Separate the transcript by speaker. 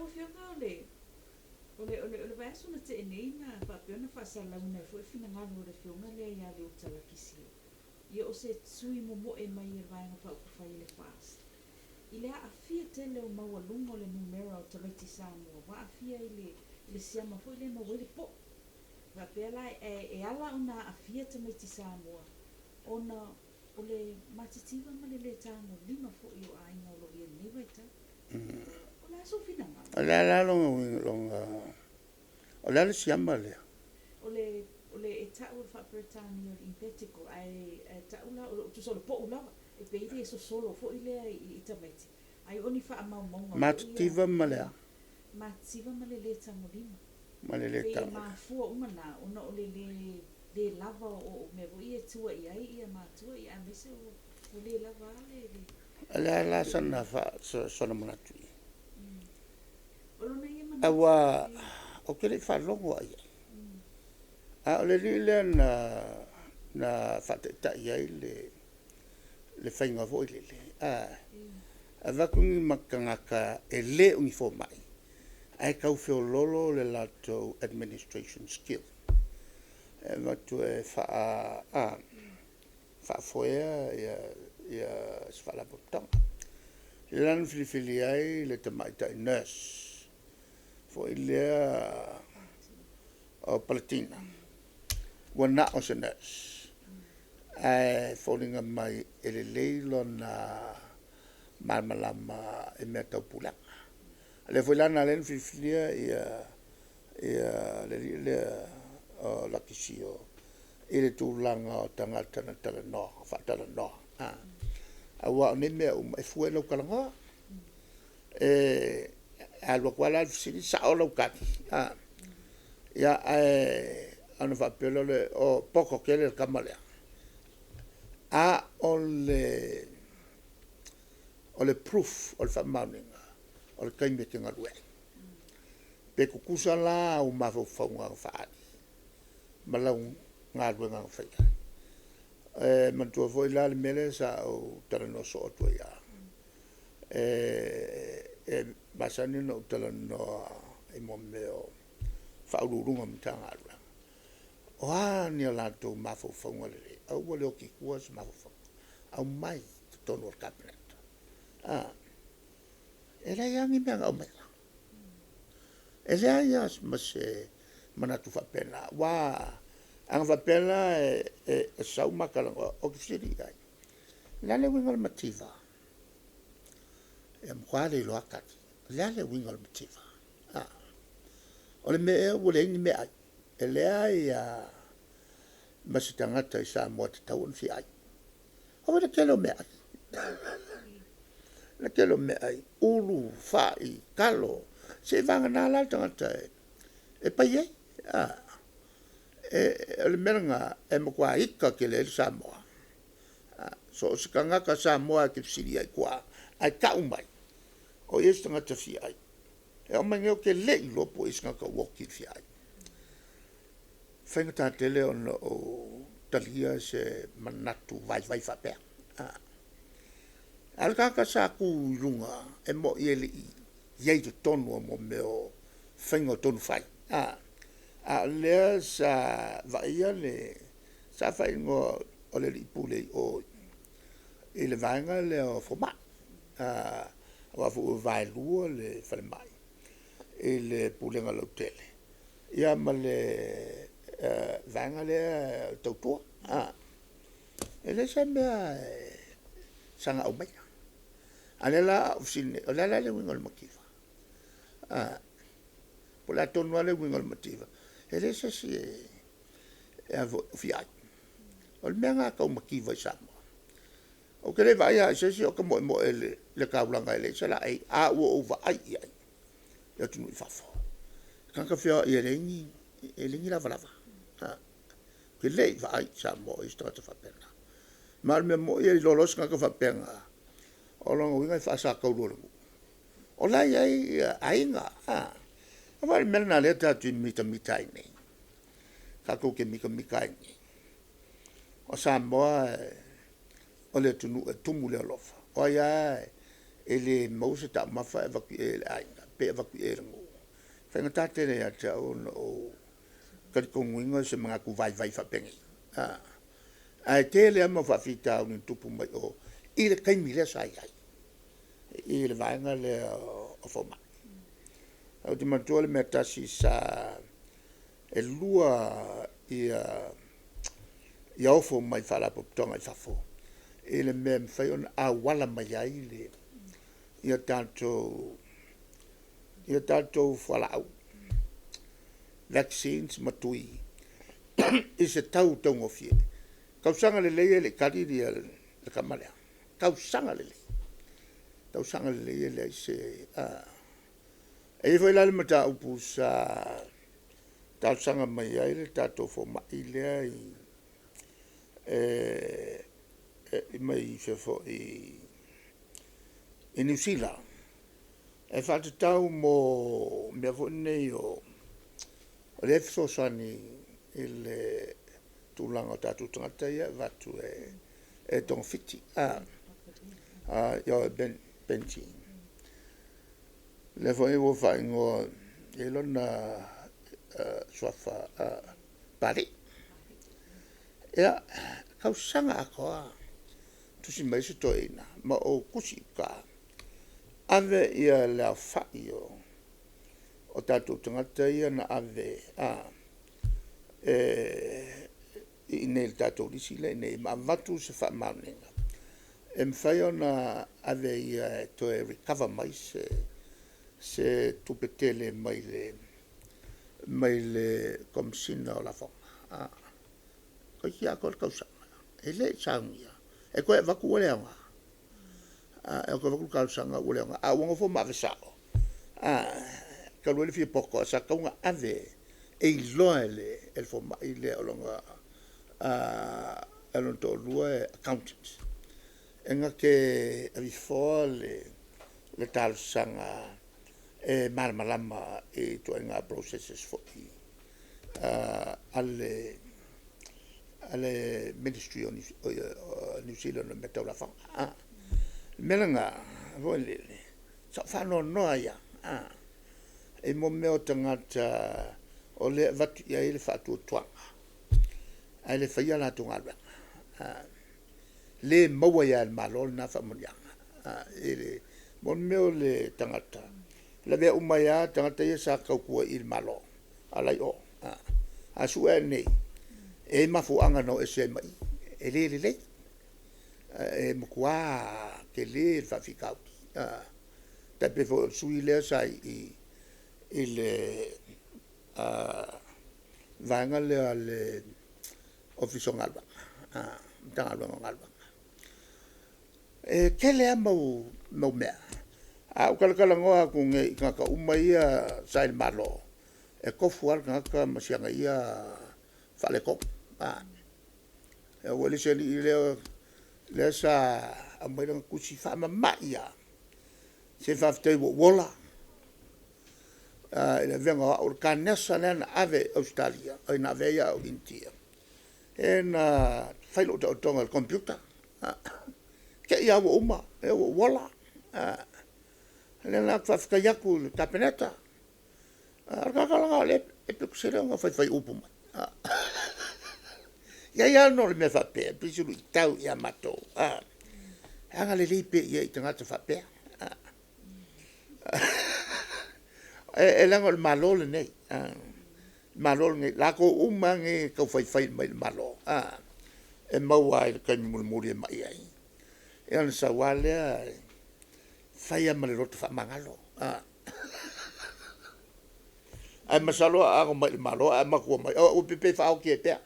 Speaker 1: Lau Afioga o le o le o le o le vaiaso na te'e nei na faapea ona faasalalauina ai foi le finagalo o le Afioga lea ia Leota Lakisio, ia o se sui momo'e mai o le Vaega Faaupufai a le FAST, i le aafia tele o maualuga o le numera o tamaiti Samoa ua aafia i le i le siama foi lea e maua ai le po'o. E faapea la e e ala ona aafia tamaiti Samoa ona o le matitiva ma le lē tagolima foi o aiga o lo o i ai i lenei vaitau. O le a sou finagalo?
Speaker 2: O le a la lona uiga, lona, o le a le siama lea?
Speaker 1: O le, o le e ta'u o le faa-Peretania o le impetigo, ae, ae ta'u la, o le, tusa o le po'u lava, e pei e sosolo foi lea i, i tamaiti, ai o ni faamaumauga foi ia.
Speaker 2: Matitiva ma le a?
Speaker 1: Matitiva ma le lē tagolima.
Speaker 2: Ma le lē
Speaker 1: Pei e
Speaker 2: tagolima.
Speaker 1: mafua uma na ona o le lē, lē lava o, o mea foi ia e tua i ai ia matua, ia aemaise ua, ua lē lava a le, le.
Speaker 2: O le a la sana faa, sona manatu i ai?
Speaker 1: O lona ia manatu
Speaker 2: Aua
Speaker 1: e.
Speaker 2: ou te le i faalogo lava i ai. A o le alii lea na na faataitai ai le le faiga foi lele, a, avatu ni tagata e le o ni fomai, ae tau feoloolo le latou administration skill. E avatu e faa, a, faafoea ia ia se faalapotopotoga. Lea la na filifili ai le tamaitai nurse foi lea o Palatina, ua na o se nurse, ae foliga mai e lelei lona malamalama i mea tau pulega. O lea foi la na ala ai ona filifilia ia le alii lea o Lakisio i le tulaga o tagata na talanoa, faatalanoa, aua o nei mea uma, e fua i lau talanoa. E alu atu lava la le fesili sao lau tali, a, ia, ae ona faapea loa lea, o poto tele le tama lea, a o le proof o le faamaoniga, o le taimi e te galue ai. Pe tutusa la ou mafaufauga na faaali ma lau galuega na faia. E manatua foi la le mea lea sa ou talanoa soo atu ai lava, e masani ona ou talanoa i mea o Ofisa Sili o Pulega o Matagaluega, o a ni a latou mafaufauga lelei, aua le oti i tua se mafaufauga, aumai i totonu o le Kapeneta. E leai lava ni mea na aumaia, e leai lava ma se manatu faapena, aua ana faapea la e sau ma talanoa, ou te fesili i ai, o le a le uiga o le mativa? E matua le iloa lava tali. O le a le uiga o le mativa? O le mea ea ua leai ni meaai? E leai lava ma se tagata i Samoa e tatau ona fia ai. Aua le tele o meaai, le tele o meaai, ulu, fai, talo, seiavagana la le tagata e pai ai. O le mea lena e matua ita tele ai le Samoa. So o se tagata Samoa lava e te fesili ai i tua ae tau mai o i ai se tagata fia ai, e oo mai nei ou te le i iloa po o i ai se tagata ua oti i le fia ai. E faigata tele ona ou talia se manatu vaivai faapea. A o le tagata sa tu i luga, e moni e le i i ai i totonu o mea o faiga o tonu fai, a o lea sa vaaia le, sa faaigoa o le alii pule i o i le vaega lea o fomai, aua foi ua vaelua le falemai i le pulega lautele ia ma le vaega lea o le tautua. E leai se mea e saga aumaia, a o lea la a ou fesili nei, o le a la le uiga o le mativa? Po o le a tonu lava le uiga o le mativa? E leai se isi o fia ai. O le mea lena tau mativa i Samoa. Ou te le i vaai lava i se isi o tamoemoe i le taulaga e leai se laei, a ua ou vaai i ai i atunuu i fafo, tagata feoai e leai ni lavalava. Ou te le i vaai i Samoa o i ai se tagata faapena. Ma o le mea moi e iloa loa se tagata faapena, o lona uiga e faasatauro e le nuu, o la e i ai aiga, a. Aua o le mea lena o lea tatou te mitamita ai nei, tatou te mitamita ai nei, o Samoa o le atunuu e tumu i le alofa. O ai lava e le maua se taumafa e avatu i ai e le aiga, pe avatu i ai e le nuu, e faigata tele ia te au ona ou talitonuina se manatu vaivai faapenei. Ae tele lava mau faafitauli na tupu mai o i le taimi lea sa i ai i le vaega lea o fomai. Ou te manatua le mea e tasi sa, e 2 ofo mai Faalapotopotoga i fafo i le mea e mafai ona auala mai ai tatou fualaau, vaccines ma tui i se tau taugofie. Tausaga lelei e le i tali le tama lea, tausaga lelei, tausaga lelei e leai se… E i ai foi la le mataupu sa talosaga mai ai le tatou fomai lea mai fafo i Niu Sila e faatatau mo mea foi nei o lea e fesoasoani i le tulaga o tatou tagata ia e avatu e togafiti, Benji. O lea foi ua faaigoa e i ai lona suafa Papalii. Ia, tausaga atoa tusi mai ai si toeaina, ma ou tusi i uta, ave le aofai o tatou tagata ia na ave i inei i le tatou lisi lea e i inei ma avatu se faamaoniga e mafai ona ave e ia e toe recover mai se tupe tele mai le Komesina o Lafoga. Toeitiiti atoa le tausaga e le i saunia, e toe avatu ua le aoga. E toe avatu le talosaga ua le aoga, ae ua nofo ma ave sao, talu ai le fia poto ae sa tatau ona ave e iloa e le fomai lea o lona toalua e accountant, e na te avifoa le talosaga e malamalama i ituaiga processes foi a le Ministry o Niu Sila i mea tau lafoga. O le mea lena foi lele, sa ou faanoanoa ai lava i mea o tagata o lea e avatu i ai le faatuatuaga ae le faia a latou galuega. Le maua ai lava e le Malo lena faamanuiaga mo le mea o le tagata, lavea uma ai lava tagata ia sa tautua i le Malo a o la e i o. A sue ane nei, e i ai mafuaaga na o ese ai ma i, e le lelei, e matua tele le faafitauli. E tai pei foi o le sui lea sa i i le vaega lea a le Ofisa o Galuega, Matagaluega o Galuega. E tele lava mau mea, a ou talatalanoa atu nei i tagata uma ia sa i le Malo, e tofu lava le tagata ma si ana ia faaletonu. Ua i ai le isi alii lea sa aumai lana tusi faamamai lava, se faafetai ua ou ola i le avega o au, o le kanesa lea na ave i Ausetalia, oi na ave ai au i Initia, na fai lou taotoga i le computer, te i lava ua uma, ua ou ola. O lea la ou te faafetai atu i le Kapeneta. A o le tagata la lena o lea e pito sili ona faifai upu mai. E i ai lava ona o le mea faapea, pei se luitau ia matou, e agalelei pea i ai i tagata faapea. E leaga o le Malo lenei, o le Malo lenei, o latou uma lava nei e tau faifai mai i le Malo, e maua lava i le taimi mulimuli e mai ai, ia ona sau lava lea fai lava ma le loto faamagalo. Ae masalo a ago mai i le Malo ae a matua mai, o au e pei e faaoti ai pea.